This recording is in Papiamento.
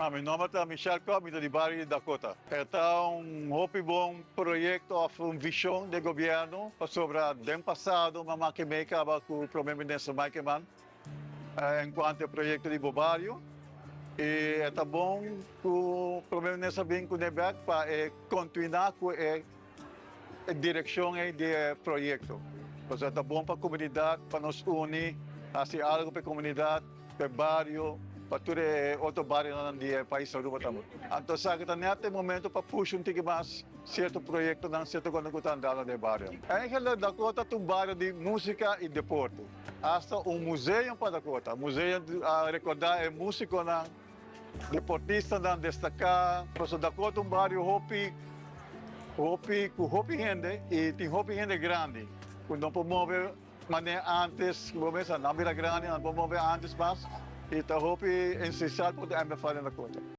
Ah, mi nomber ta Michel Kopp, mi ta di bario di Dakota. E ta un hopi bon proyecto of un vision di gobierno pasobra den pasado mama ke mei caba cu Prome Minister Mike Eman en cuanto e proyecto di BoBario y e ta bon cu Prome Minister bin cune bek pa e continua cu e direccion ey di e proyecto. Pasobra ta bon pa comunidad pa nos uni haci algo pa e comunidad, pa e bario, pa tur e otro barionan di e pais Aruba tambe. Anto esaki ta net e momento pa pusha un tiki mas cierto proyectonan, cierto cosnan cu ta andando den e bario. Eigenlijk Dakota ta un bario di musica y deporte. Hasta un museum pa Dakota. Museum a recorda e musiconan, deportistanan destaca. Pasobra Dakota ta un bario hopi, hopi, cu hopi hende y tin hopi hende grandi cu no por move manera antes. Bo mesa nan bira grandi, nan por move antes mas y ta hopi esencial pa ta MFA den Dakota.